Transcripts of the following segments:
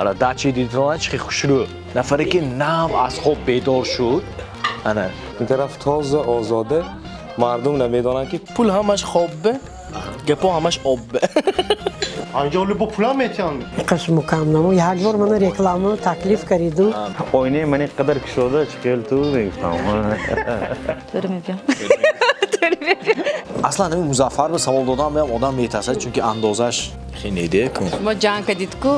Ана дачи дидона чӣ хушрӯ. Нафаре ки нав аз хоб бедор шуд. Ана ин тараф тоза озода, мардум намедонанд ки пул ҳамаш хоббе, гапо ҳамаш оббе. Анҷо бо пулам метиҳанд. Қаш мукаммал. Як бор мана реклама таклиф кариду. Оинаи ман ин қадар кушода чӣ хел ту мегуфтам. Тӯри мебиям. Тӯри мебиям. Аслан ҳамин Музаффар ба савол додам ҳам одам метарсад, чунки андозаш хеле неде кун. Мо ҷанг кардид ку?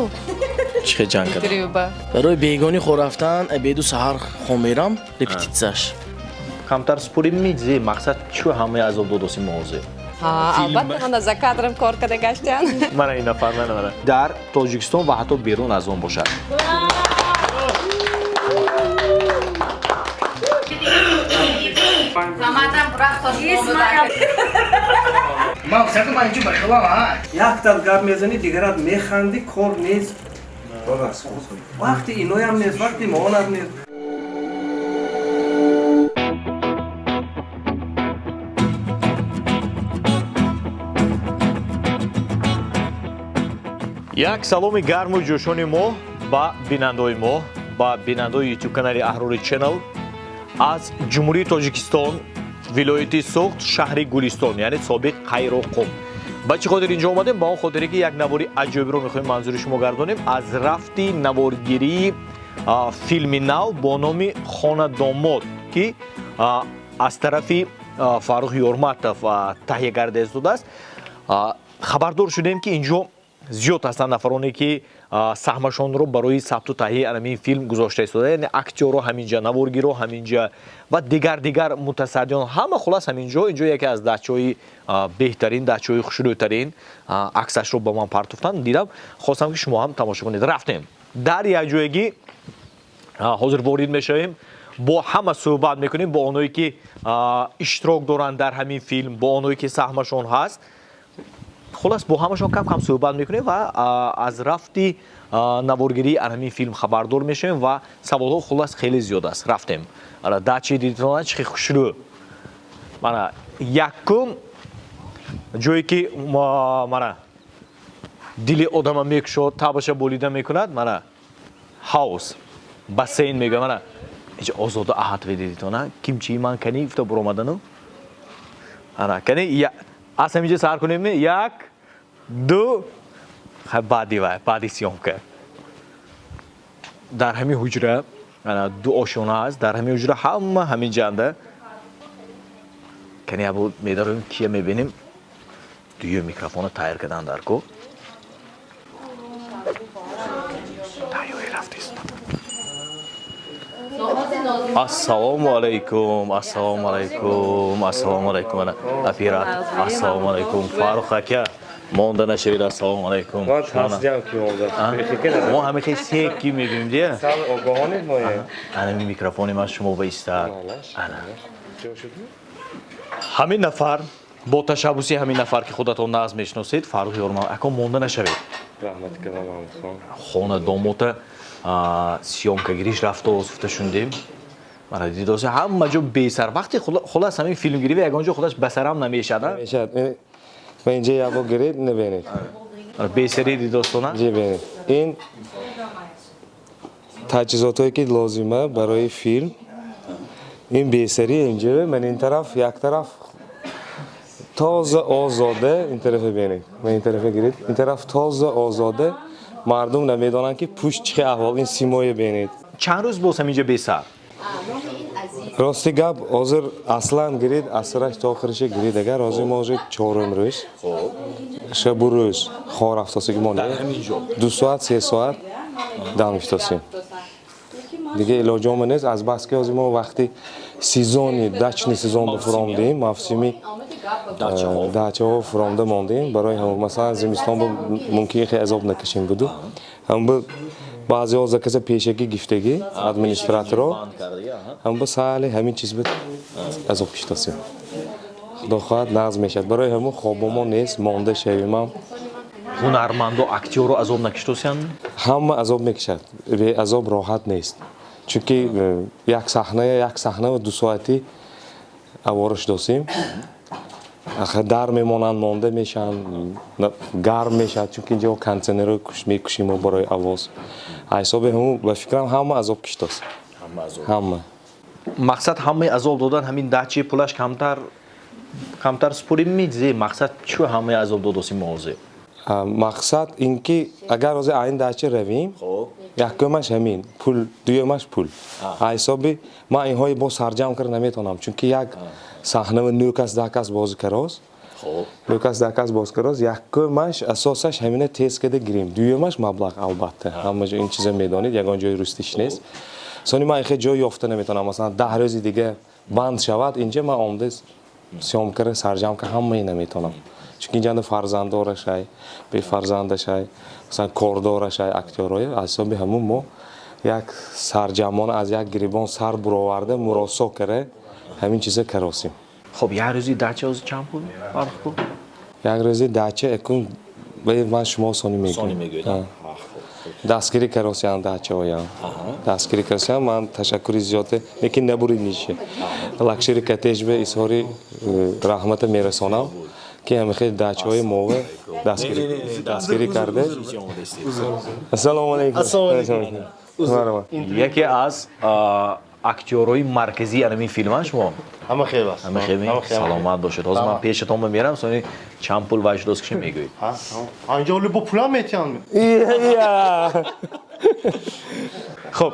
Чӣ хел ҷанг кардам? Интервью ба. Барои бегонӣ хор рафтан, обеду саҳар хом мерам, репетитсияш. Камтар спорим мизи мақсад чӯ ҳамаи азоб додоси мо ҳозир. Ҳа, албатта, мана за кадром кор карда гаштян. Мана ин нафар, мана, мана. Дар Тоҷикистон ва ҳатто берун аз он бошад. Яктат гап мезанӣ, дигарат механдӣ, кор нест, вақти иноям нест, вақти моонам нест. Як саломи гарму ҷӯшони мо ба бинандаои мо, ба бинандаои YouTube канали Аҳрори Channel аз Ҷумҳурии Тоҷикистон, вилояти Суғд, шаҳри Гулистон, яъне собиқ Қайроқум. Ба чӣ хотир инҷо омадем? Ба он хотире ки як навори аҷоибро мехоҳем манзури шумо гардонем аз рафти наворгирии филми нав бо номи Хонадомод, ки аз тарафи Фаррух Ёрматов таҳия карда истодааст. Хабардор шудем, ки инҷо зиёд ҳастанд нафароне, ки саҳмашонро барои сабту таҳияи ҳамин филм гузошта истода, яъне актёрро ҳаминҷа, наворгирро ҳаминҷа ва дигар дигар мутасаддиён ҳама хулас ҳаминҷо. Инҷо яке аз дачаҳои беҳтарин, дачаҳои хушрӯйтарин, аксашро ба ман партофтанд, дидам, хостам, ки шумо ҳам тамошо кунед. Рафтем, дар якҷоягӣ ҳозир ворид мешавем, бо ҳама суҳбат мекунем, бо оное ки иштирок доранд дар ҳамин филм, бо оное ки саҳмашон ҳаст. Хулас, бо ҳамашон кам кам суҳбат мекунем ва аз рафти наворгирии ҳамин филм хабардор мешавем ва саволҳо хулас хеле зиёд аст. Рафтем. Дачи дидона чӣ хушрӯ. Мана якум ҷое ки мана дили одама мекушод, табаша болида мекунад, мана ҳавз, бассейн мегӯям. Мана инҷа Озода Аҳатве дидитона, кимчии ман кани гуфта буромадану. Ана кани аз ҳаминҷо сар кунем, як, ду, баъди вай, баъди съёмка. Дар ҳамин ҳуҷра ду ошёна аст, дар ҳамин ҳуҷра ҳама ҳамин ҷанда. Кани абу медароем, кия мебинем? Дуюм микрофона тайёр кардан дар ко тайёрӣ рафтест. Ассалому алайкум, ассалому алайкум, ассалому алайкум. Ана оператор. Ассалому алайкум, Фаррух ака, монда нашавед. Ассалому алайкум. Ман тарсидам ки монда. Мо ҳамин хел секи мегӯем дия. Сал огоҳонед моя. Ана микрофони ман шумо ба истад. Ана ҳамин нафар бо ташаббуси ҳамин нафар, ки худатон нағз мешиносед, Фаррух Ёрман ака, монда нашавед. Раҳмат калом, Маҳмудхон. Хона домота съёмкагириш рафта гуфта шундем. Мана дидоси, ҳама ҷо бесар. Вақти хулас ҳамин филмгирӣ ягон ҷо худаш басарам намешад. Мешад. Ма инҷа якбор гиред, набинед. Бесари дидостона. Инҷа бинед. Ин таҷҳизотое ки лозима барои филм, ин бесари инҷа. Ман ин тараф, як тараф тоза озода, ин тарафа бинед. Ман ин тарафа гиред. Ин тараф тоза озода, мардум намедонанд ки пушт чӣ аҳвол. Ин симое бинед. Чанд рӯз боз ҳаминҷа бесар? Рости гап, ҳозир аслан гиред, асраш то охириша гиред, агар ҳозир мо ҳозир чорум рӯз, шабу рӯз хор рафтосиги мо 2 соат, 3 соат дам гифтосем, дига илоҷомо нест. Аз баски ҳозир мо вақти сезони дачный сезон ба фуромдем, мавсими дачаҳо фуромда мондем. Барои ҳамон, масалан, зимистон бо мумкин хеле азоб накашем буду. Ҳам баъзеҳо заказа пешакӣ гифтагӣ, администраторо ҳам ба сали ҳамин чиз буд, азоб киштасем. Худо хоҳад, нағз мешавад. Барои ҳамон хобомо нест, монда шавимам. Ҳунарманду актёру азоб накиштосянд? Ҳама азоб мекашад, беазоб роҳат нест, чунки як саҳна, як саҳна ва 2 соатӣ авора шудосем. Дар мемонанд, монда мешаванд, гарм мешавад, чунки инҷо кондитсионерро мекушем мо барои овоз. Ҳисоби ҳамун ба фикрам ҳама азоб киштост, ҳама. Мақсад ҳамаи азоб додан ҳамин дачи пулаш камтар камтар супурим мизе, мақсад чӣ ҳамаи азоб додосим мо ҳозир? Мақсад ин ки агар ҳозир айн дача равем, якумаш ҳамин пул, дуюмаш пул. Ҳисоби ман инҳои бо сарҷамъ карда наметавонам, чунки як саҳнава нӯ кас, 10 кас бозӣ кароз, нӯ кас, 10 кас боз кароз. Якумаш, асосаш ҳамина тез карда гирем, дуюмаш маблағ. Албатта, ҳама ҷо ин чиза медонед, ягон ҷои рустиш нест. Сони ман ихе ҷой ёфта наметавонам. Масалан, 10 рӯзи дига банд шавад инҷа, ман омда съёмкара сарҷамъ карда ҳамаи наметавонам, чунки инҷанда фарзанддорашай, бефарзандашай, масалан, кордорашай, актёрое. Аз ҳисоби ҳамун мо як сарҷамъона аз як гирибон сар буроварда, муросо кара, ҳамин чиза каросем. Хоб, як рӯзи дача ҳозир чанд пул, Фаррухко? Як рӯзи дача экун ман шумо сони Сони мегӯям. мегӯед. Дастгирӣ каросиям, дачаоям дастгирӣ каросиям. Ман ташаккури зиёде, лекин набурид нише Лакшери коттедж бе изҳори раҳмата мерасонам, ки ҳамихел дачаҳои мова дастгирӣ карда. Ассалому алайкум. Ассалому алайкум. Марҳамат. Яке аз актёрҳои марказии анамин филма шумо. Ҳама хел аст. Ҳама хел? Саломат бошед. Ҳозир ман пешатон мерам, сони чанд пул вай шудост, киши мегӯед. Анҷо бо пулам метиҳанд. Хоб,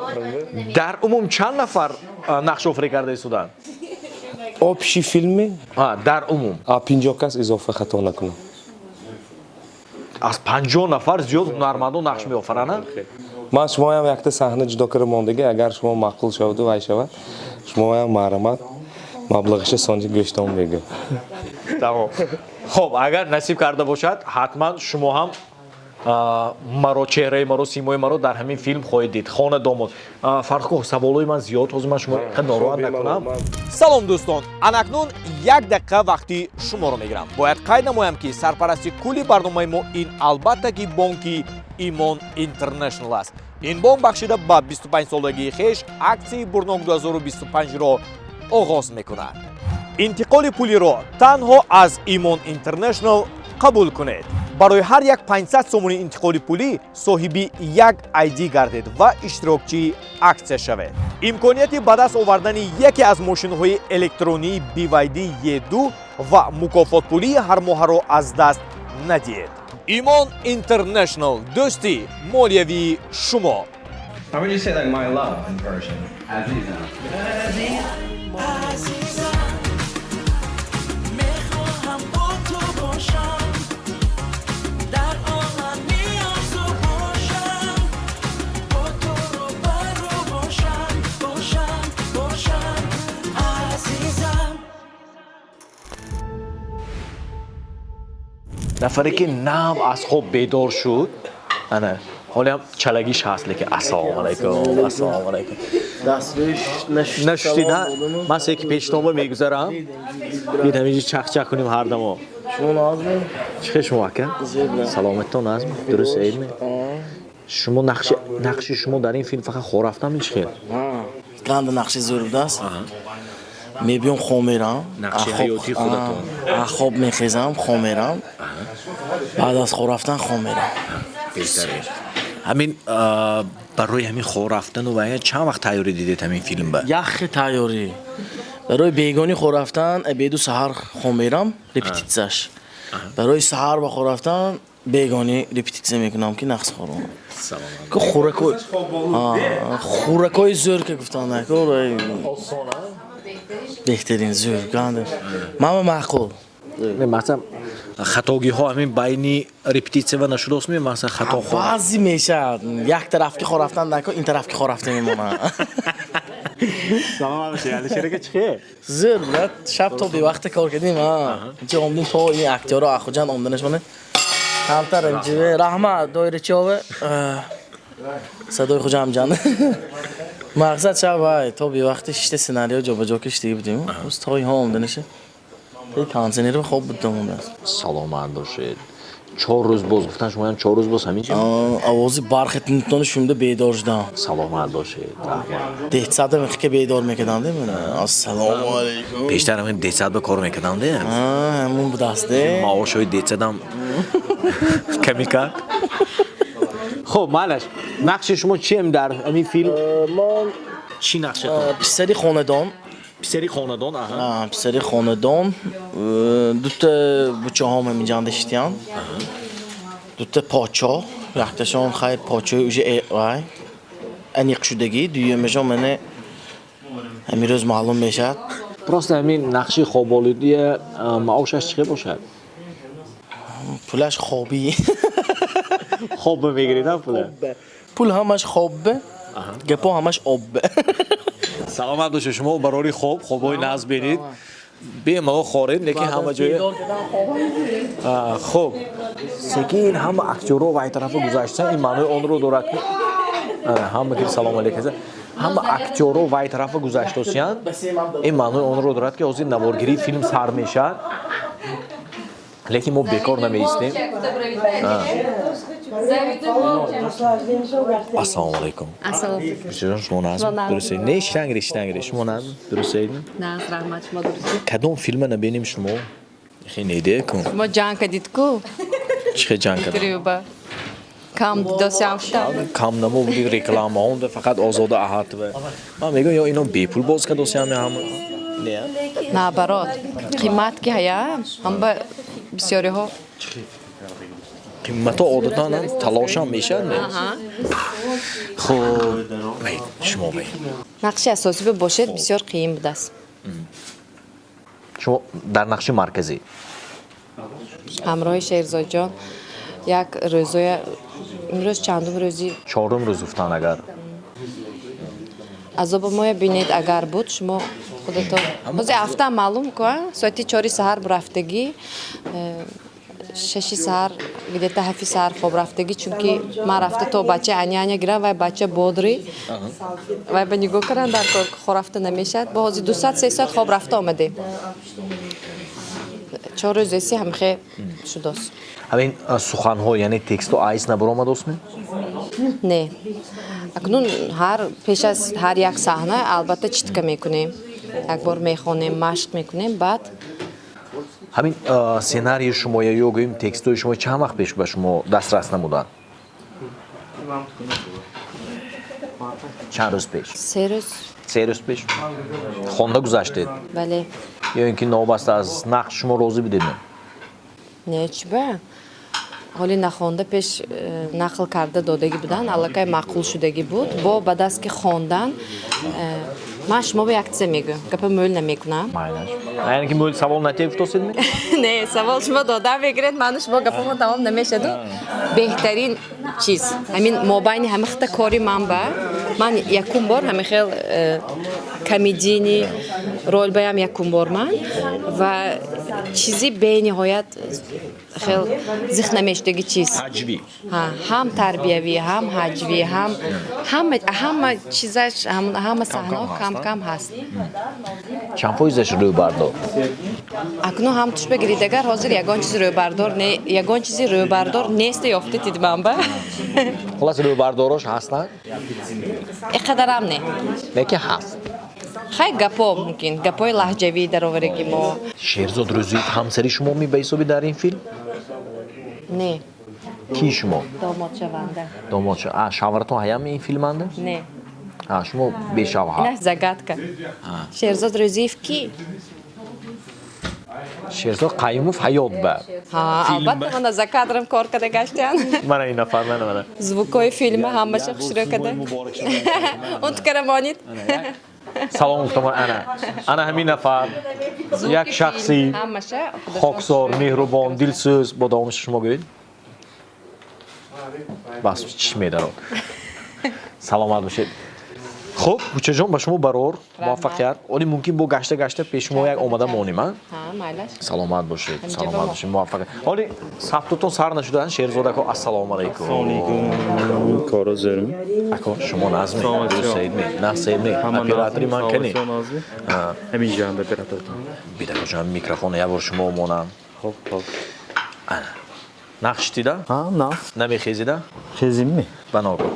дар умум чанд нафар нақшофарӣ карда истоданд? Общий филми? Дар умум. 50 кас изофа, хато накунам. Аз 50 нафар зиёд ҳунармандон нақш меофаранд. Ман шумоям якта саҳна ҷудо карда мондагӣ, агар шумо маъқул шаваду вай шавад, шумоям марҳамат, маблағиша сонҷи гӯштон мегӯ. Тамом. Хоб, агар насиб карда бошад, ҳатман шумо ҳам маро, чеҳраи маро, симои маро дар ҳамин филм хоҳед дид, «Хона домод». Фаррухко, саволҳои ман зиёд, ҳозир ман шумо нороҳат накунам. Салом, дӯстон! Анакнун як дақиқа вақти шуморо мегирам. Бояд қайд намоям, ки сарпарасти кулли барномаи мо ин, албатта ки, бонки «Имон Интернешнл» аст. Ин бонк бахшида ба 25 солагии хеш аксияи «Бурнок 2025-ро оғоз мекунад. Интиқоли пулиро танҳо аз «Имон Интернешнл» қабул кунед. Барои ҳар як 500 сомони интиқоли пулӣ соҳиби як ID гардед ва иштирокчии аксия шавед. Имконияти ба даст овардани яке аз мошинҳои электронии BYD E2 ва мукофотпулии ҳармоҳаро аз даст надиҳед. «Имон Интернешнл» — дӯсти молиявии шумо. How would you say like my love in Persian? Azizam. Азизам, мехоҳам бо ту бошам, дар олами орзу бошам, бо ту рӯбарӯ бошам, бошам, бошам, азизам. Нафаре ки нав аз хоб бедор шуд, ана ҳолиам чалагиш ҳаст, лекин ассалому алайкум, ассалому алайкум. Дастрӯш. Нашуштӣ на? Ман се ки пештонба мегузарам, бид ҳаминҷо чахчах кунем ҳардамо. Шумо назме? Чӣ хел шумо, ака? Саломаттон назм, дуруст эдме? Шумо нақши шумо дар ин филм фақат хор рафтан, чӣ хел? Ганда нақши зӯр будааст. Мебиём, хоб мерам. Нақши ҳаётии худатон. Хоб мехезам, хоб мерам, баъд аз хоб рафтан хоб мерам. Беҳтарин. Ҳамин барои ҳамин хор рафтану ва чанд вақт тайёрӣ дидед ҳамин филм ба? Яхе тайёрӣ. Барои бегонӣ хоб рафтан, обеду саҳар хоб мерам, репетитсияш. Барои саҳар ба хоб рафтан бегонӣ репетитсия мекунам, ки нақс хорам. Хӯракҳои зӯр ки гуфтанд, беҳтарин, зӯр, ганда, мама маъқул. Масалан, хатогиҳо ҳамин байни репетитсия ва нашудост ме, масалан, хато? Баъзе мешавад, як тараф ки хор рафтан нако, ин тараф ки хор рафта мемонад. Саломат бошед, Алишер ака, чӣ хел? Зӯр, брат. Шаб то бевақта кор кардем. Инҷа омдем, то ин актёро Ахуҷанд омданаш мона камтар раҳмат доирачиёве садои Хуҷамҷан. Мақсад, шаб вай то бевақти шишта сценарио ҷобаҷо киштиги будем, то инҳо омданаша консенерро хоб будам. Саломат бошед. 4 рӯз боз гуфтан, шумоям 4 рӯз боз ҳамин ҷо. Овози бархи тинтони шумда бедор шудам. Саломат бошед, раҳмат. Деҳсада мехе бедор мекардам, де, ассалому алайкум. Пештар ҳамин детсад ба кор мекардам, де. Ҳамун будаст, де. Маошҳои детсадам ками кард. Хуб, майлаш, нақши шумо чием дар ҳамин филм? Ман чӣ нақшатон? Писари хонадон. Писари хонадон, аҳа. Писари хонадон. Дута бучаҳом ҳаминҷанда шитян, дута подшоҳ, якташон хай подшоҳи уже вай аниқ шудагӣ, дуюмашон мане ҳамин рӯз маълум мешавад. Просто ҳамин нақши хоболудия маошаш чӣ бошад? Пулаш хобӣ. Хоб мегиред, пула? Пул ҳамаш хоббе, гапо ҳамаш оббе. Саломат бошед, шумо барори хоб, хобҳои нағз бинед, бемало хоред, лекин ҳама ҷоя. Хуб, секин ҳама актёрҳо вай тарафа гузаштан, ин маънои онро дорад, ки ҳама ки салом алейкум, ҳама актёрҳо вай тарафа гузаштосиянд, ин маънои онро дорад, ки ҳозир наворгирии филм сар мешавад, лекин мо бекор намеистем. Ассалому алайкум. Ассалому. Шумо нағз, дуруст не? Штангри, штангри, шумо нағз, дуруст? Нағз, раҳмат, шумо дуруст? Кадом филма набинем, шумо хе неде кун. Шумо ҷанг кардид ку. Чӣ хе ҷанг кардам? Интервюба кам дидосиам шудам. Кам намо буди, реклама онда фақат Озода Аҳатова. Ман мегӯям, ё ино бепул боз кардосиам ҳама, не? Наоборот, қимат ки ҳая ҳама бисёриҳо. Қимато одатан талошам мешавад, не? Хуб, шумо бе. Нақши асосӣ бошед, бисёр қиин будааст. Шумо дар нақши марказӣ. Ҳамроҳи Шерзодҷон як рӯзоя, имрӯз чандум рӯзи? Чорум рӯз гуфтан агар. Азоба моя бинед, агар буд, шумо худатон ҳозир ҳафта маълум ку, соати 4-и саҳар рафтагӣ, 6-и саҳар, где-то 7-и саҳар хоб рафтагӣ, чунки ман рафта то бача аня-аня гирам, вай бача бодрый, вай ба нигоҳ кардан дар кор, хоб рафта намешавад. Бо ҳозир 2 соат, 3 соат хоб рафта омадем, 4 рӯз эси ҳамхе шудост. Ҳамин суханҳо, яъне текстҳо айс набаромадостме? Не, акнун ҳар пеш аз ҳар як саҳна албатта читка мекунем, як бор мехонем, машқ мекунем, баъд. Ҳамин сценарии шумо ё гӯем текстҳои шумо чанд вақт пеш ба шумо дастрас намуданд? Чанд рӯз пеш? 3 рӯз. 3 рӯз пеш хонда гузаштед? Бале. Ё ин ки новобаста аз нақш шумо розӣ будедме? Не, чӣ ба, ҳоли нахонда пеш нақл карда додагӣ буданд, аллакай маъқул шудагӣ буд. Бо ба даст ки хондан, ман шумо ба як чизе мегӯям, гапа мӯл намекунам. Яъне ки мӯл савол натия гуфтосед? Не, савол шумо дода мегиред, ману шумо гапамо тамом намешаду. Беҳтарин чиз ҳамин мобайни ҳама хита кори ман ба ман якум бор ҳамин хел комедийный роль баям, якум бор ман ва чизи бениҳоят хел зих намешудагӣ чиз. Ҳаҷвӣ. Ҳам тарбиявӣ, ҳам ҳаҷвӣ, ҳам ҳама чизаш, ҳама саҳнаҳо кам кам ҳаст. Чанд фоизаш рӯбардор? Акнун ҳам туш бигиред, агар ҳозир ягон чизи рӯбардор не, ягон чизи рӯбардор неста ёфта дидман ба. Хулас, рӯбардорош ҳастанд? Ин қадарам не. Лекин ҳаст. Хай, гапо мумкин, гапои лаҳҷавӣ даровараги мо. Шерзод Рӯзиев ҳамсари шумо ми ба ҳисоби дар ин филм? Не. Ки шумо? Домодшаванда. Домод. Шавҳаратон ҳаям ин филманда? Не. Шумо бешавҳар? Ина загадка. Шерзод Рӯзиев ки? Шерзод Қаюмов ҳаёт ба. Албатта, мана за кадром кор карда гаштян. Мана ин нафар, мана, мана. Звукои филма ҳамаша хушрӯ карда. Он тукара монид. Салом гуфтам, ана ана ҳамин нафар, як шахси хоксор, меҳрубон, дилсӯз. Бо давомаш шумо гӯед, бас чӣ медарод. Саломат бошед. Хуб, бучаҷон, ба шумо барор муваффақият. Оли мумкин бо гашта гашта пеш шумо як омада монем, а? Саломат бошед, саломат бошед, муваффақият. Оли сабтутон сар нашудаан, Шерзод ако, ассалому алайкум. Коро зӯрм. Ако, шумо назми дурустсаидми, насаидми, оператори ман кани? Ҳамин ҷанд оператортон. Бидакоҷон, микрофон як бор шумо монам. Хоб, хоб. Ана. Нақштида? Ҳа, на. Намехезида? Хезимми? Ба ногоҳ.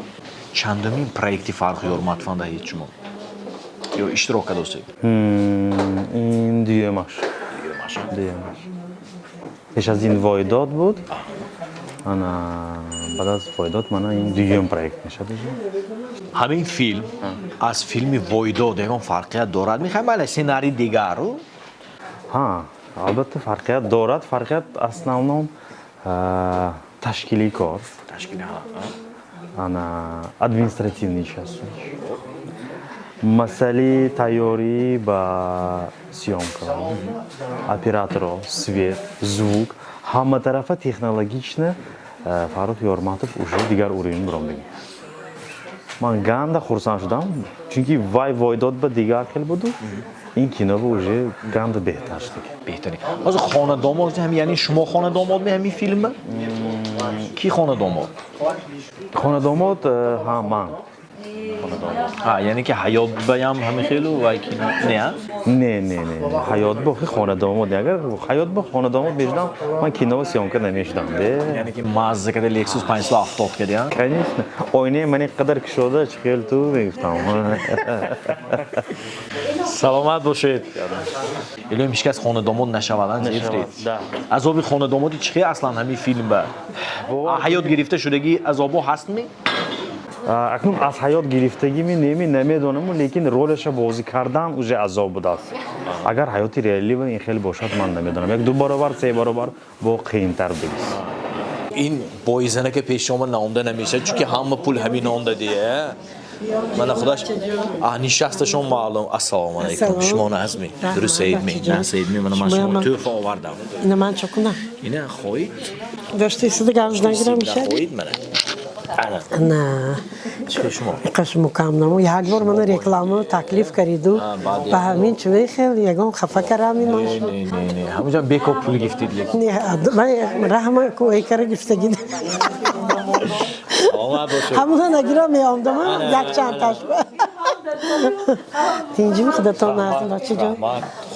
Чандумин проекти Фаррух Ёрматованда ҳеҷ шумо? Ё иштирок кардостед? Ин дуюмаш. Дуюмаш. Пеш аз ин Войдод буд. Ана баъд аз Войдод мана ин дуюм проект мешавад уже. Ҳамин филм аз филми Войдод ягон фарқият дорад? Мехоҳем, бале, сценарий дигару? Ҳа, албатта, фарқият дорад. Фарқият основном ташкилии кор. Ташкили, ҳа. Ана административный часть. Масъалаи тайёрӣ ба съёмка, операторо, свет, звук, ҳаматарафа технологично Фаррух Ёрматов уже дигар уровень биромдагӣ. Ман ганда хурсанд шудам, чунки вай Войдод ба дигар хел буду, ин кино уже ганда беҳтар шуд. Беҳтарин. Ҳозир хонадомод ҳам, яъне шумо хонадомод ме ҳамин филм? Ки хонадомод? Хонадомод, ҳа, ман. Ҳа, яъне ки ҳаёт баям ҳамин хелу вай кино не, а? Не, не, не, ҳаёт бо хонадомод, агар ҳаёт бо хонадомод мешудам, ман кино съёмка намешудам де. Яъне ки мазза када Lexus 570 кади, а? Конечно, оинаи ман ин қадар кушода, чӣ хел ту мегуфтам. Саломат бошед. Илоҳим, ҳеҷ кас хонадомод нашавад, зефред. Азоби хонадомоди чӣ хел аслан ҳамин филм ба? Ҳаёт гирифта шудагӣ азобо ҳастми? Акнун аз ҳаёт гирифтагими неми намедонаму, лекин ролаша бозӣ кардан уже азоб будааст. Агар ҳаёти реалӣ ва ин хел бошад, ман намедонам, як ду баробар, се баробар бо қиинтар будист. Ин боизанака пеши шумо наомда намешавад, чунки ҳама пул ҳамин онда дия. Мана худаш нишасташон маълум. Ассалому алайкум. Шумо назми? Дуруст саидми? На саидми, мана ман шумо тӯҳфа овардам. Ина ман чо кунам? Ина хоҳед? Дошти сида гавж нагирам мешавад? Хоҳед мана. Ана. На. Чӣ шумо? Иқа шумо кам наму. Як бор мана реклама таклиф кариду. Ба ҳамин чӯи хел ягон хафа карами ман шумо. Не, не, не. Ҳамунҷа бекор пул гифтид лекин. Не, раҳма ку эйкара гифтагӣ. Саломат бошед. Ҳамуна нагирам меомдам як чандташ. Тинҷими худатон назм, бачаҷон.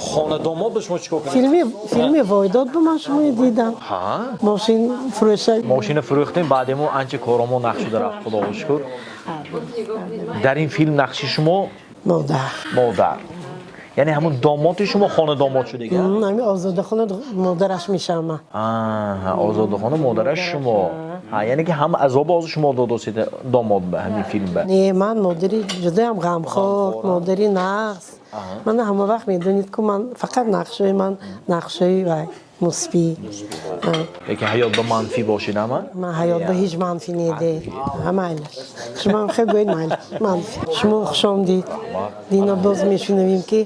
Хонадомод ба шумо чӣ кор кунед? Филми Войдод бу ман шумои дидам. Ҳа? Мошин фурӯша. Мошина фурӯхтем, баъдемо анча коромо нақш шуда рафт, худоро шукр. Дар ин филм нақши шумо? Модар. Модар. Яъне ҳамун домоди шумо хонадомод шудага? Ҳамин Озодахона модараш мешавам ман. Аҳа, Озодахона модараш шумо. Ҳа, яъне ки ҳама азобо ҳозир шумо додосед домод ба ҳамин филм ба. Не, ман модари ҷудаям ғамхор, модари нағз. Ман ҳама вақт медонед ку, ман фақат нақшҳои ман нақшҳои вай мусбӣ. Лекин ҳаёт ба манфӣ бошед ама? Ман ҳаёт ба ҳеҷ манфӣ неде. Ҳа, майлаш. Шумо ҳам хел гӯед, майлаш, манфӣ. Шумо хуш омдид. Дина боз мешунавем ки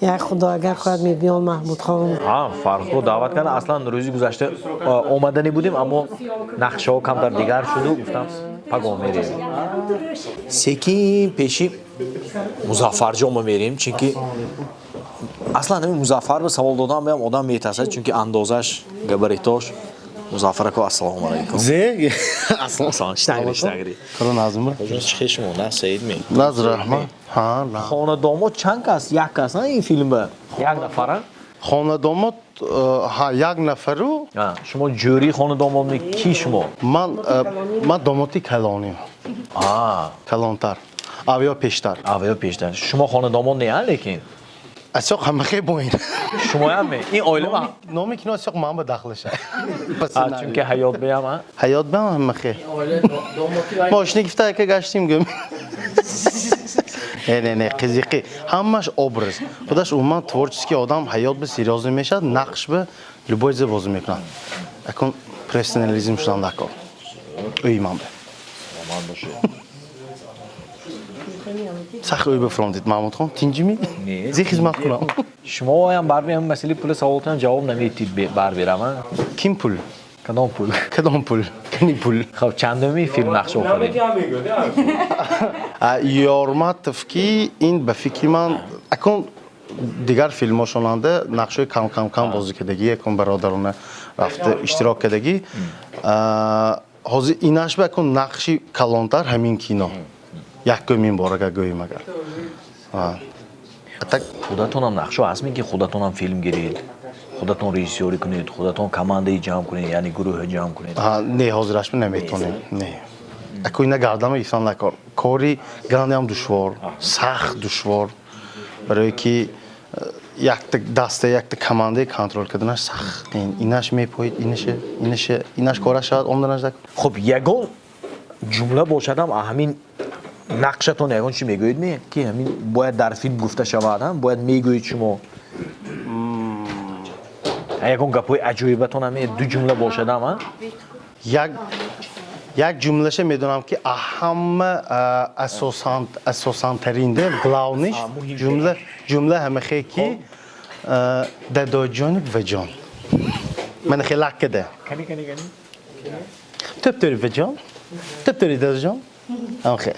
як худо агар хоҳад мебиён Маҳмудхон. Ҳа, Фаррухро даъват кардан. Аслан рӯзи гузашта омаданӣ будем, аммо нақшаҳо камтар дигар шуду, гуфтам пагоҳ мерем. Секин пеши Музаффарҷон ма мерем, чунки аслан ҳамин Музаффар ба савол додан баям одам метарсад, чунки андозаш, габаритош. Музаффар ако, ассалому алайкум. Зе? Ассалом, штангри, штангри. Кара назм. Чӣ хел шумо, на саид ми? Наз раҳмат. Ҳа, на. Хонадомод чанд кас? Як кас, на ин филм ба? Як нафара? Хонадомод, ҳа, як нафару. Шумо ҷӯрии хонадомод ми, ки шумо? Ман домоти калоним. Калонтар. Авё пештар. Авё пештар. Шумо хонадомод не, лекин? Асёқ ҳамахе боин. Шумоям ме? Ин оила ма? Номи кино асёқ ман ба дахлаша. Чунки ҳаёт баям, а? Ҳаёт баям ҳамахе. Мошина гифта яка гаштим гӯм. Не, не, не, қизиқи. Ҳамаш образ. Худаш умуман творческий одам ҳаёт ба серьёзный мешавад, нақш ба любой зе бозӣ мекунад. Акун профессионализм шудан дакор. Ӯи ман ба. Саломат бошед. Сахт ӯй бифромдид, Маҳмудхон, тинҷими? Зе хизмат кунам. Шумо ҳам барби ҳам масъалаи пули саволтон ҷавоб намедиҳед, барберам, а? Ким пул? Кадом пул? Кадом пул? Кани пул? Хоб, чандуми филм нақш офарид? Ёрматов ки ин ба фикри ман акун дигар филмошонанда нақшҳои кам кам кам бозӣ кардагӣ, якун бародарона рафта иштирок кардагӣ. Ҳозир инаш ба акун нақши калонтар ҳамин кино. Якумин бор агар гӯем агар. Худатонам нақшо ҳастме ки худатонам филм гиред? Худатон режиссёрӣ кунед, худатон командаи ҷамъ кунед, яъне гурӯҳе ҷамъ кунед. Не, ҳозираш наметонем, не. Аку ина гардама ифан накор. Кори гандиам душвор, сахт душвор. Барое ки якта даста, якта командаи контрол карданаш сахт. Инаш мепоид, инаша, инаша, инаш кора шавад, онданаш. Хуб, ягон ҷумла бошадам, ҳамин нақшатон ягон чи мегӯед ме, ки ҳамин бояд дар филм гуфта шавад, бояд мегӯед шумо? Ягон гапҳои аҷоибатон ҳамин ду ҷумла бошадам, а? Як ҷумлаша медонам, ки ҳама асосан, асосантаринде, главный ш ҷумла ҳамахе ки дадоҷони буваҷон мана хеле лаккада. Кани, кани, кани. Төптөри буваҷон, төптөри дадоҷон, ҳамахе.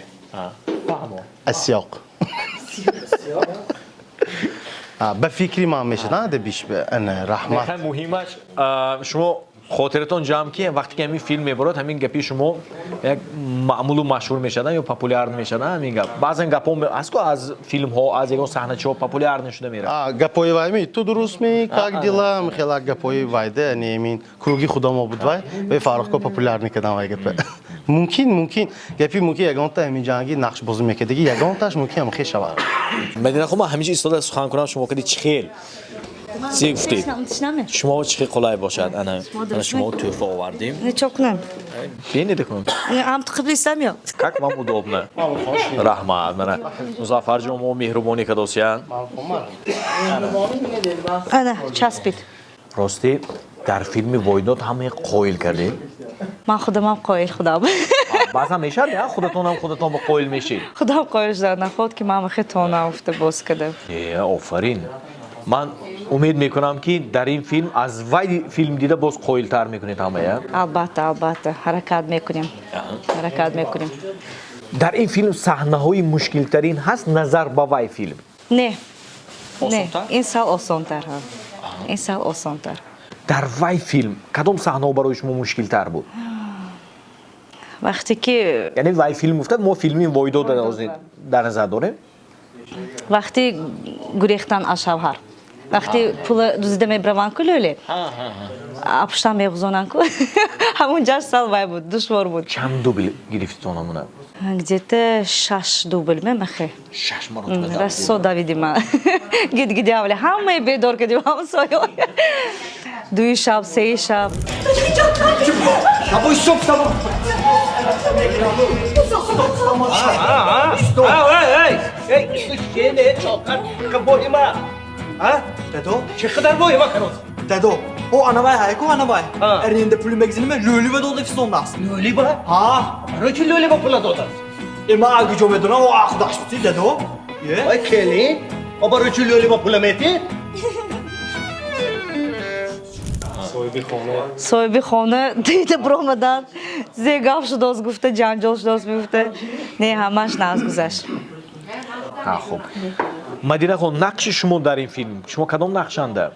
Асёқ ба фикри ман мешад дебиш. Ана, раҳмат. Муҳимаш, шумо хотиратон ҷамъ, ки вақте ки ҳамин филм мебарод, ҳамин гапи шумо як маъмулу машҳур мешавад ё популяр мешавад. Ҳамин гап, баъзан гапҳо аст ку, аз филмҳо, аз ягон саҳначаҳо популяр шуда меравад. Гапҳои вайми ту дурустми, как дела, хела гапҳои вайда немин круги худамо буд, вай Фаррухко популяр мекардам вай гапа. Мумкин гапи, мумкин ягонта ҳамин ҷанги нақшбозӣ мекардаги ягонташ мумкин ҳам шавад. Мадина хо, ман ҳамеша истода сухан кунам, шумо кади чӣ хел чӣ гуфтед, шумо чӣ хел қулай бошад. Ана, шумо тӯҳфа овардем. Чо кунам? Бинед кун. Ам қиблисам ё? Как вам удобно. Раҳмат. Мана, Музаффарҷон, мо меҳрубонӣ кадосиян. Ана, часпид. Ростӣ, дар филми Войдод ҳамаи қоил кардем. Ман худамам қоил худам. Баъзан мешавад, я худатонам худатон ба қоил мешед? Худам қоил шудам, наход ки ман хе тона уфта боз кардам. Е, офарин. Ман умед мекунам, ки дар ин филм аз вай филм дида боз қоилтар мекунед ҳамая. Албатта, албатта, ҳаракат мекунем, ҳаракат мекунем. Дар ин филм саҳнаҳои мушкилтарин ҳаст назар ба вай филм? Не, не, ин сал осонтар, ин сал осонтар. Дар вай филм кадом саҳнаҳо барои шумо мушкилтар буд? Вақте ки Яъне вай филм гуфтад, мо филми Войдод дар назар дорем. Вақти гурехтан аз шавҳар, вақте пула дуздида мебраванд ку, лӯле апуштан меғузонанд ку, ҳамун ҷаш сал вай буд, душвор буд. Чанд дубл гирифтитон ҳамуна? Где-то шаш дубл мемахе. Шаш маротиба? Расо давиди ман гидгиди авле, ҳамаи бедор кардим ҳамсоё, дуи шаб, сеи шаб. Тобой стоп, стоп. Стоп. Эй, эй, эй, чокар, а? Дадо? Чӣ қадар воҳима кароз? Дадо, о анавай ҳайку анавай. Аренда пули мегзиниме лӯлива дода фисондааст. Лӯлива? Ҳа. Барои чӣ лӯлива пула додааст? Э, ман аг куҷо медонам, о ахдаш бути, дадо. Ой, келин, о барои чӣ лӯлива пула метид? Соҳиби хона дида биромадан, зе гап шудост гуфта, ҷанҷол шудост мегуфта. Не, ҳамаш нағз гузашт. Хуб, Мадина хон, нақши шумо дар ин филм, шумо кадом нақшанда?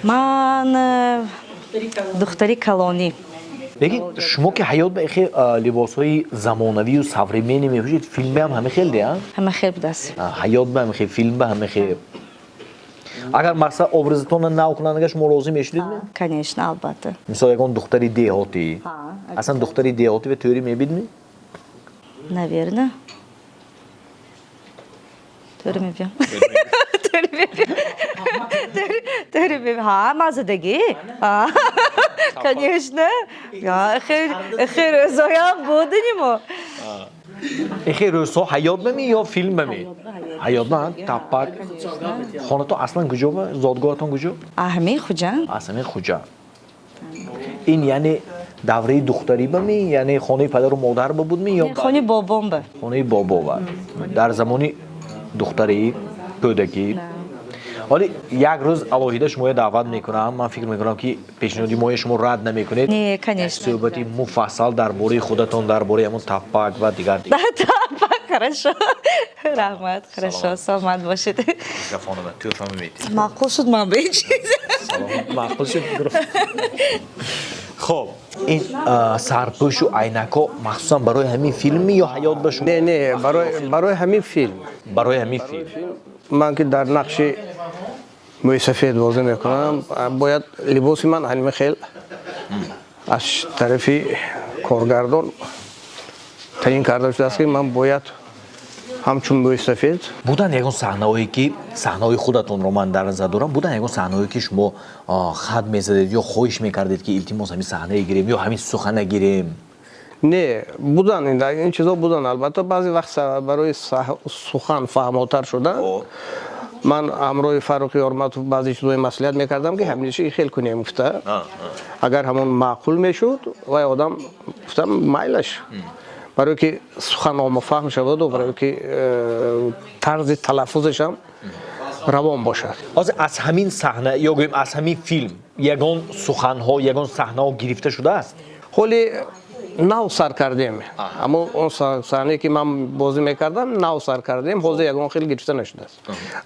Ман духтари калонӣ. Лекин шумо ки ҳаёт ба хел либосҳои замонавию современный мепӯшед, филмеам ҳама хел де? Ҳама хел будааст. Ҳаёт ба ҳама хел, филм ба ҳама хел. Агар мақсад образатонро нав кунанд, агар шумо розӣ мешудед? Конечно, албатта. Мисол, ягон духтари деҳотӣ. Аслан духтари деҳотӣ ва тӯри мебидми? Наверно, тӯри мебиям, тӯри мебиям, тӯри мебиям. Ҳа, мазадагӣ, конечно. Хел рӯзоям будинимо. Эхе рӯзҳо ҳаёт бами ё филм бами? Ҳаёт ба таппак. Хонатон аслан куҷо ба? Зодгоҳатон куҷо? Ҳамин Хуҷанд. Аз ҳамин Хуҷанд. Ин яъне давраи духтарӣ бами, яъне хонаи падару модар ба будми ё? Хонаи бобом ба. Хонаи бобо ба. Дар замони духтарӣ, кӯдакӣ. Ҳоли як рӯз алоҳида шумоя даъват мекунам. Ман фикр мекунам, ки пешниҳоди моя шумо рад намекунед. Не, конечно. Суҳбати муфассал дар бораи худатон, дар бораи ҳамон таппак ва дигар. Таппак, хорошо, раҳмат, хорошо, саломат бошед. Микрофонама тӯҳфама метиҳед. Маъқул шуд ман ба ин чиз. Маъқул шуд. Хоб, ин сарпӯшу айнакҳо махсусан барои ҳамин филмми ё ҳаёт ба шумо? Не, не, барои ҳамин филм. Барои ҳамин филм. Ман ки дар нақши Мӯйсафед бозӣ мекунам, бояд либоси ман ҳаними хел аз тарафи коргардон таъин карда шудааст, ки ман бояд ҳамчун мӯйсафед. Буданд ягон саҳнаҳое, ки саҳнаҳои худатонро ман дар назар дорам, буданд ягон саҳнаҳое, ки шумо хат мезадед ё хоҳиш мекардед, ки илтимос, ҳамин саҳнае гирем ё ҳамин сухана гирем? Не, буданд, ин чизо буданд, албатта. Баъзе вақт барои сухан фаҳмотар шудан ман ҳамроҳи Фаррух Ёрматов баъзе чизҳои маслиҳат мекардам, ки ҳамин хел кунем гуфта. Агар ҳамон маъқул мешуд, вай одам гуфтам майлаш, барое ки сухан омафаҳм шаваду барое ки тарзи талаффузашам равон бошад. Ҳозир аз ҳамин саҳна ё гӯем аз ҳамин филм ягон суханҳо, ягон саҳнаҳо гирифта шудааст? Ҳоли нав сар кардем. Аммо он саҳнае, ки ман бозӣ мекардам, нав сар кардем, ҳозир ягон хел гирифта нашудааст.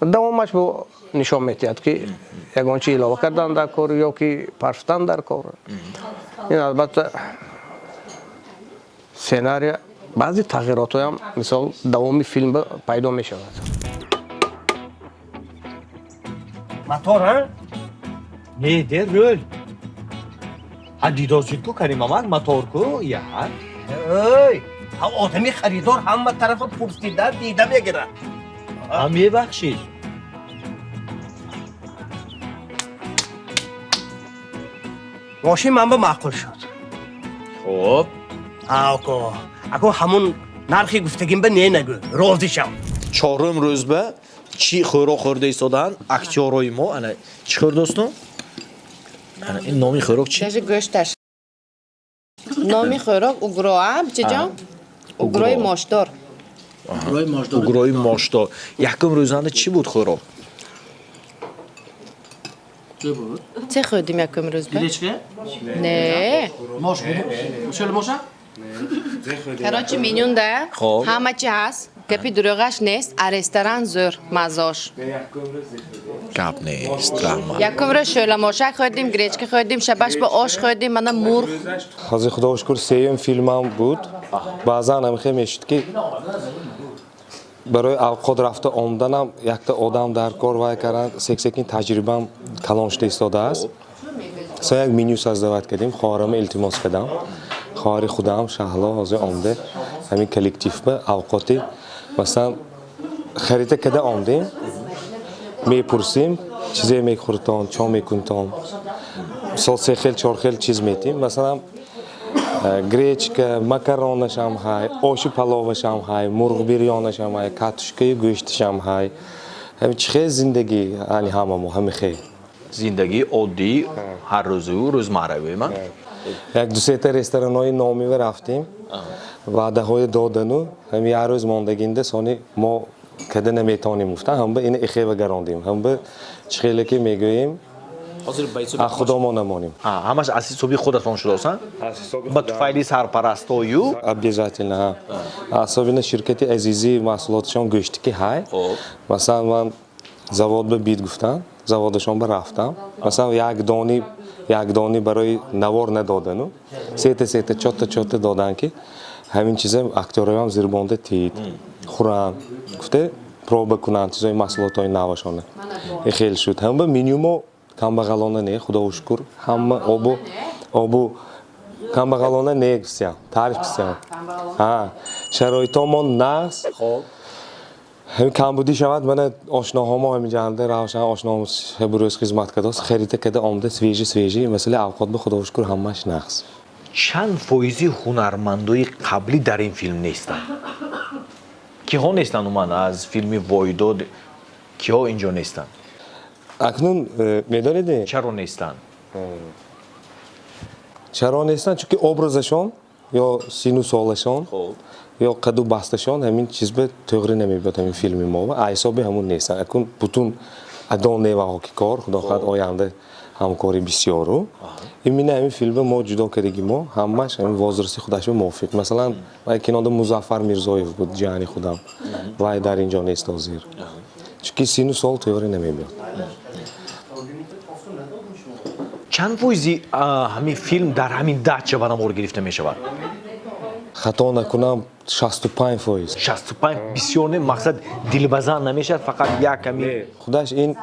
Давомаш бо нишон медиҳад, ки ягон чи илова кардан дар кор ё ки парфтан дар кор. Ин албатта сценария баъзе тағйиротҳоям, мисол, давоми филм пайдо мешавад. Мотор, а? Не, де рӯл. Ҳа, дидосид ку, Каримамак, мотор ку, я. Эй, ҳа, одами харидор ҳама тарафа пурсида, дида мегирад. Ҳа, мебахшид. Мошин ман ба маъқул шуд. Хуб. Ако, ако ҳамун нархи гуфтагим ба не нагӯ, розӣ шав. Чорум рӯз ба чӣ хӯрок хӯрда истодаанд актёрои мо? Ана, чӣ хӯрдостум? Ана, ин номи хӯрок чӣ? Даже гӯшташ. Номи хӯрок угро, а, бичаҷон? Угрои мошдор. Угрои мошдор. Якум рӯзанда чӣ буд хӯрок? Чӣ хӯрдим якум рӯз ба? Гречка? Не. Мош буд? Шӯли моша? Короче, менюнда Хоб. ҳама чи ҳаст, гапи дурӯғаш нест, а ресторан зӯр, маззош. Гап нест, раҳмат. Якум рӯз шӯламошак хӯрдим, гречка хӯрдим, шабаш ба ош хӯрдим, мана мурғ. Ҳозир, худо шукр, сеюм филмам буд. Баъзан ҳамихел мешуд, ки барои авқот рафта омаданам якта одам дар кор вай кардан. Сек-секин таҷрибаам калон шуда истодааст. Со як меню создавать кардем, хоҳарама илтимос кардам, хоҳари худам Шаҳло ҳозир омда, ҳамин коллективба авқоти, масалан, харита када омдем, мепурсем, чизе мехӯртон, чо мекунтон. Мисол, се хел, чор хел чиз метим, масалан, гречка, макаронашам ҳай, оши паловашам ҳай, мурғ бирёнашам ҳай, картошкаю гӯшташам ҳай. Ҳами чӣ хел зиндагӣ, ани ҳамамо ҳами хел. Зиндагии оддӣ, ҳаррӯзу рӯзмарравӣ ма? Як дусета ресторанҳои номива рафтем, ваъдаҳое додану ҳами як рӯз мондагинда сони мо када наметавонем гуфтан. Ҳамба ина ихева гарондем, ҳамба чӣ хеле ки мегӯем, аз худомо намонем. Ҳамаш аз ҳисоби худатон шудосан, ба туфайли сарпарастою? Обязательно, особенно ширкати Азизӣ, маҳсулоташон гӯшти ки ҳай. Масалан, ман завод ба бид гуфтам, заводашон ба рафтам, масалан, як дони, як дони барои навор надодану сета сета, чотта чотта додан, ки ҳамин чиза актёроям зирбонда тид хӯранд гуфта, проба кунанд чизои маҳсулотҳои навашона. Хел шуд. Ҳама менюмо камбағалона не, худоро шукр, ҳама обу обу камбағалона не гуфтиям, таъриф кистиям. Шароитомон нағз. Ҳамин камбудӣ шавад, мана ошноҳомо ҳаминҷанда Равшан ошноҳом шабу рӯз хизмат кардааст, харита када омда, свежий свежий. Масъалаи авқот ба, худоро шукр, ҳамааш нағз. Чанд фоизи ҳунармандои қаблӣ дар ин филм нестанд? Киҳо нестанд умуман аз филми Войдод, киҳо инҷо нестанд? Акнун медонед? Чаро нестанд? Чаро нестанд? Чунки образашон ё сину солашон ё қаду басташон ҳамин чиз ба тӯғрӣ намебиёд ҳамин филми мо, ва ҳисоби ҳамун нестанд. Акун бутун адо неваҳо ки кор, худо хоҳад, оянда ҳамкорӣ бисёру. Именно ҳамин филма мо ҷудо кардаги, мо ҳамаш ҳамин возрасти худаш мувофиқ. Масалан, вай кинода Музаффар Мирзоев буд, ҷияни худам, вай дар ин ҷо нест ҳозир, чунки сину сол тӯғрӣ намебиёд. Чанд фоизи ҳамин филм дар ҳамин дача ба навор гирифта мешавад? Хато накунам, 65%. 65 бисёр не? Мақсад, дилбазан намешавад, фақат як ҳамин? Худаш ин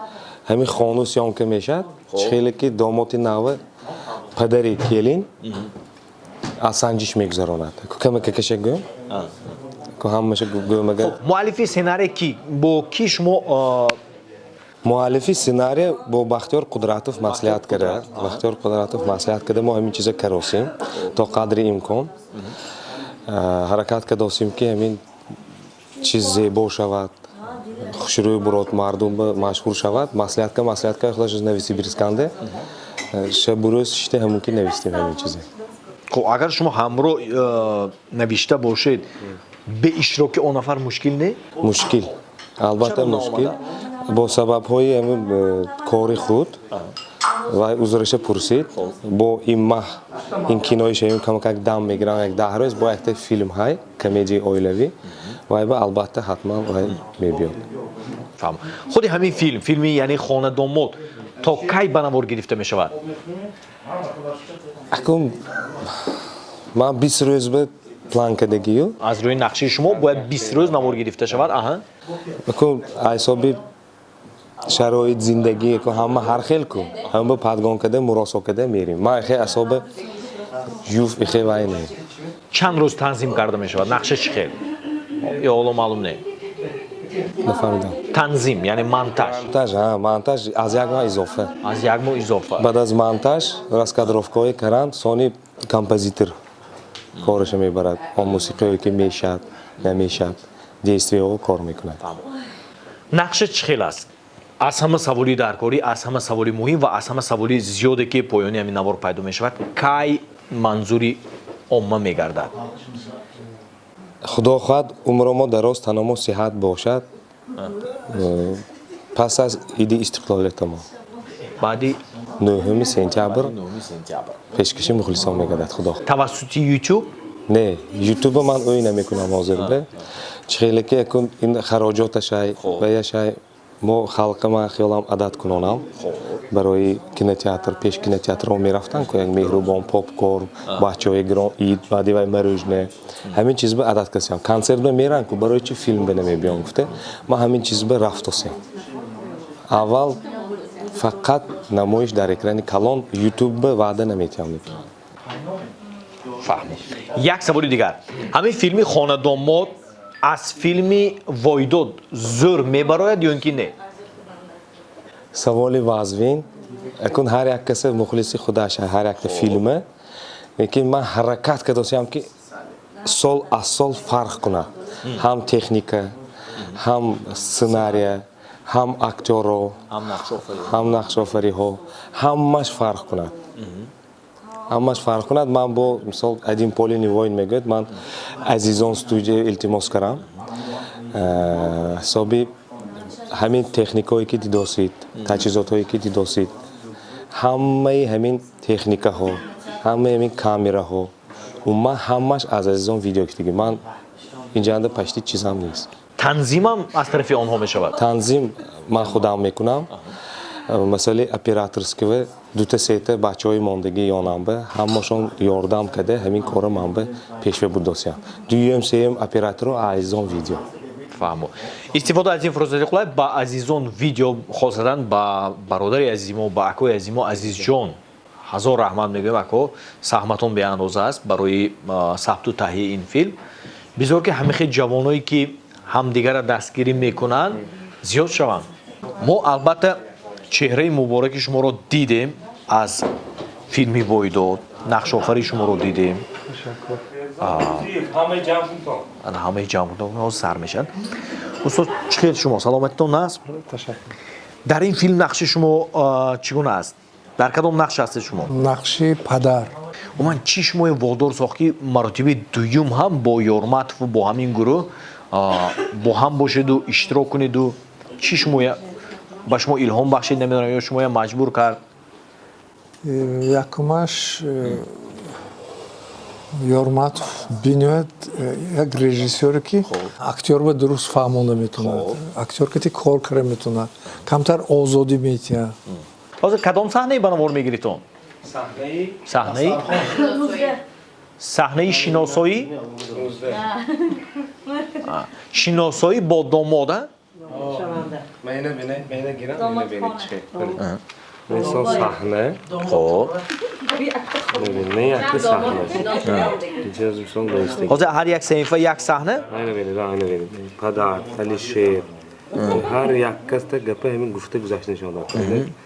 Ҳамин хону съёмка мешавад. Хеле ки домоти нава падари келин аз санҷиш мегузаронад. Кама какаша гӯям, ку ҳамаша гӯям агар. Муаллифи сценарий ки, бо ки шумо? Муаллифи сценария бо Бахтиёр Қудратов маслиҳат карда, Бахтиёр Қудратов маслиҳат карда, мо ҳамин чиза каросем. То қадри имкон ҳаракат кардосем, ки ҳамин чиз зебо шавад, хушрӯй бурод, мардум машҳур шавад. Маслиҳатка худаш Новосибирсканде шабурӯз шишта ҳамун ки навистем ҳамин чизе. Хуб, агар шумо ҳамроҳ навишта бошед, бе иштироки он нафар мушкил не? Мушкил, албатта. Чаро мушкил наомада? Бо сабабҳои ҳамин кори худ вай узраша пурсид. Бо ин маҳ ин кинои шавим, камакак дам мегирам, як 10 рӯз, бо якта филм ҳай, комедияи оилавӣ, вай ба албатта ҳатман вай мебиёд. Фаҳм. Худи ҳамин филм, филми яъне «Хонадомод», то кай ба навор гирифта мешавад? Акун ман 20 рӯз ба план кардагию. Аз рӯи нақшаи шумо бояд 20 рӯз навор гирифта шавад, аҳа. Акун ҳисоби шароит зиндагӣ ку ҳама ҳар хел ку, ҳама ба падгон карда, муросо карда мерим. Ман ихе асоби юф ихе вай не. Чанд рӯз танзим карда мешавад? Нақша чӣ хел ё ҳоло маълум не? Нафаҳмидам. Танзим, яъне монтаж. Монтаж, ҳа, монтаж аз як моҳ изофа. Аз як моҳ изофа. Баъд аз монтаж раскадровкаҳое каранд, сони композитор кораша мебарад, он мусиқиҳое ки мешад, намешад, действияҳо кор мекунад. Нақша чӣ хел аст? Аз ҳама саволи даркорӣ, аз ҳама саволи муҳим ва аз ҳама саволи зиёде, ки поёни ҳамин навор пайдо мешавад: кай манзури омма мегардад? Худо хоҳад, умро мо дароз, таномо сиҳат бошад, пас аз иди истиқлолиятамо. Баъди 9 сентябр. 9 сентябр. Пешкаши мухлисон мегардад, худо. Тавассути Ютуб? Не, Ютуба ман ӯй намекунам ҳозир. Бе чӣ хеле ки якун ин хароҷоташай ваяшай, мо халқа ман хиёлам адат кунонам барои кинотеатр. Пеш кинотеатрҳо мерафтан ку, як меҳрубон, попкорн, бачаҳои гирон, ид баъди вай мороженое, ҳамин чиз ба адат касиям. Консерт ба меран ку, барои чи филм ба намебиён гуфте, ман ҳамин чиз ба рафтосем. Аввал фақат намоиш дар экрани калон, Ютуб ба ваъда наметиҳам. Фаҳмид. Як саволи дигар: ҳамин филми «Хонадомод» аз филми «Войдод» зӯр мебарояд ё ин ки не? Саволи вазвин. Акун ҳар як каса мухлиси худаш, ҳар якта филма, лекин ман ҳаракат кардосиям, ки сол аз сол фарқ кунад: ҳам техника, ҳам сценария, ҳам актёро, ҳам нақшофариҳо, ҳамаш фарқ кунад, ҳамаш фарқ кунад. Ман бо мисол «Один поле не воин» мегӯяд. Ман азизон студия илтимос кардам, ҳисоби ҳамин техникаҳое ки дидосид, таҷҳизотҳое ки дидосид, ҳамаи ҳамин техникаҳо, ҳамаи ҳамин камераҳо, умуман ҳамаш аз азизон видео китиги. Ман инҷанда почти чизам нест. Танзимам аз тарафи онҳо мешавад? Танзим ман худам мекунам. Масъалаи операторского дута сета бачаҳои мондагӣ ёнамба, ҳамашон ёрдам карда, ҳамин кора ман ба пешва бурдосиям. Дуюм, сеюм операторо азизон видео. Фаҳмо. Истифода аз ин фурсати қулай ба азизон видео, хосатан ба бародари азизи мо, ба акои азизи мо Азизҷон ҳазор раҳмат мегӯем. Ако, саҳматон беандоза аст барои сабту таҳияи ин филм. Бисёр ки ҳамихел ҷавоное, ки ҳамдигарро дастгирӣ мекунанд, зиёд шаванд. Мо албатта чеҳраи мубораки шуморо дидем аз филми «Войдод», нақшофари шуморо дидем. Ҳамаи ҷамъ сар мешавад. Устод, чӣ хел шумо, саломатитон наст? Дар ин филм нақши шумо чӣ гуна аст? Дар кадом нақш ҳастед шумо? Нақши падар. Умуман, чӣ шумои водор сохт, ки маротиби дуюм ҳам бо Ёрматову бо ҳамин гурӯҳ бо ҳам бошеду иштирок кунеду? Чӣ шумоя ба шумо илҳом бахшид, намедонам, ё шумоя маҷбур кард? Якумаш, Ёрматов биниҳоят як режиссёре, ки актёрба дуруст фаҳмонда метавонад, актёр кати кор карда метавонад, камтар озодӣ метиҳад. Ҳозир кадом саҳнаи ба навор мегиритон? Саҳнаи шиносоӣ, шиносоӣ бо домод, а? Шаванда. Ман ина бина гирам, ина бина чи. Мисол саҳна. Хоб. Не якта саҳна. Инҷа мисол доистагӣ. Ҳозир ҳар як саҳифа як саҳна? Айна бинед, айна бинед. Падар, Алишер. Ҳар як каста гапа ҳамин гуфта гузашта нишон дод.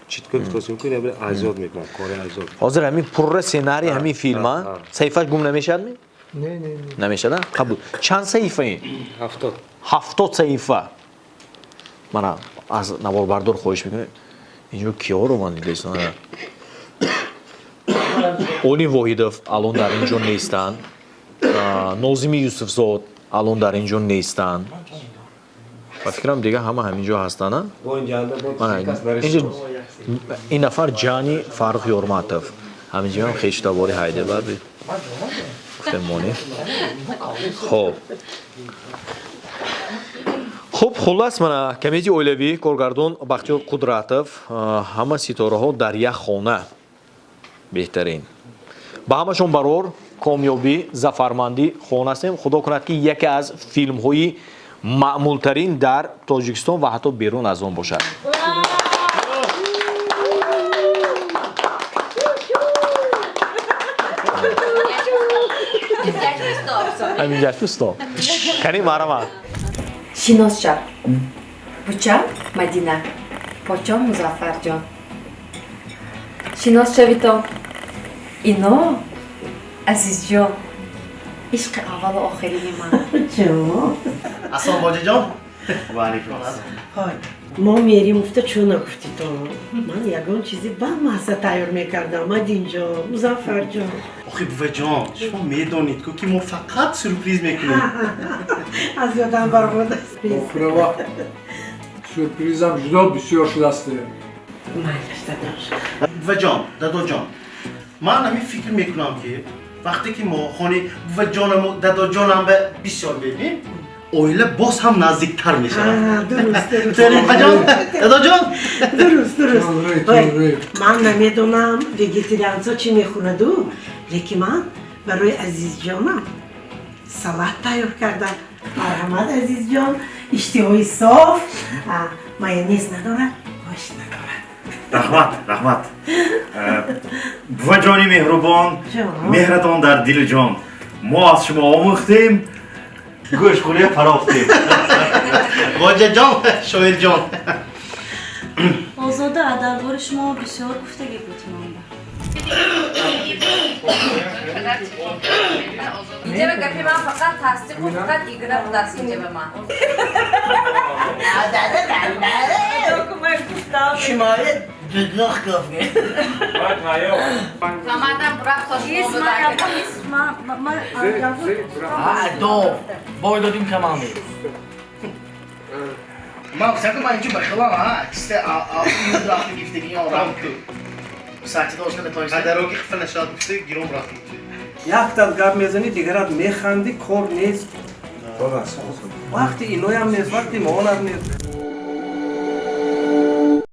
Читка гуфтасем ки ина азёд мекунад, кори азёд. Ҳозир ҳамин пурра сценарий ҳамин филма саҳифаш гум намешавадми? Не, не, не. Намешавад? Қабул. Чанд саҳифа ин? 70. 70 саҳифа. Мана аз наворбардор хоҳиш мекунем. Инҷо киёро ман дидастам? Оли Воҳидов алон дар ин ҷо нестанд. Нозими Юсуфзод алон дар ин ҷо нестанд. Ба фикрам дига ҳама ҳамин ҷо ҳастанд. Ин нафар ҷани Фаррух Ёрматов. Ҳамин ҷоам хештабори ҳайде бар гуфтем монем. Хоб. Хуб, хуллас мана комедияи оилавӣ, коргардон Бахтиёр Қудратов, ҳама ситораҳо дар як хона. Беҳтарин. Ба ҳамашон барор, комёбӣ, зафармандӣ хона ҳастем. Худо кунад ки яке аз филмҳои маъмултарин дар Тоҷикистон ва ҳатто берун аз он бошад. Ҳаминҷа стоп. Кани марамат. Шинос шав. Буча Мадина. Почон Музаффарҷон. Шинос шавитон. Ино Азизҷон. Ишқи аввалу охирини ман. Ҷон. Ассалом боҷаҷон. Ва алайкум ассалом. Ҳой, мо мерим гуфта чӯ нагуфтӣ то? Ман ягон чизи бамазза тайёр мекардам, Мадинҷон, Музаффарҷон. Охи буваҷон, шумо медонед ку ки мо фақат сюрприз мекунем. Аз ёдам баромадааст. Охири вақт сюрпризам ҷудо бисёр шудааст. Майлаш, дадош. Буваҷон, дадоҷон, ман ҳамин фикр мекунам ки вақте ки мо хони буваҷонаму дадоҷонам ба бисёр бебинем, оила боз ҳам наздиктар мешавад. Дуруст, дуруст. Буваҷон, дадоҷон. Дуруст, дуруст. Ман намедонам вегетарианцо чӣ мехӯраду, лекин ман барои Азизҷонам салат тайёр кардам. Марҳамат, Азизҷон, иштиҳои соф, майонез надорад, гӯшт надорад. Раҳмат, раҳмат. Буваҷони меҳрубон, меҳратон дар дилу ҷон. Мо аз шумо омӯхтем, гӯшхӯрия фарофтем. Боҷаҷон, шоирҷон. Озода, дар бори шумо бисёр гуфтагӣ буд монда. Инҷа ба гапи ман фақат тасдиқу фақат игра будааст инҷа ба ман. Шуморе дудох гуфт. Камадам бурақ Дов. Бой додим команду. Ман гуфтам ман инҷо бахилам, ҳа, чиста рафти гифтагӣ орам ку. Саати дошта метавонистам. Қадароги хифа нашавад гуфта гиром рафти. Яктат гап мезанӣ, дигарат механдӣ, кор нест. Вақти иноям нест, вақти моонам нест.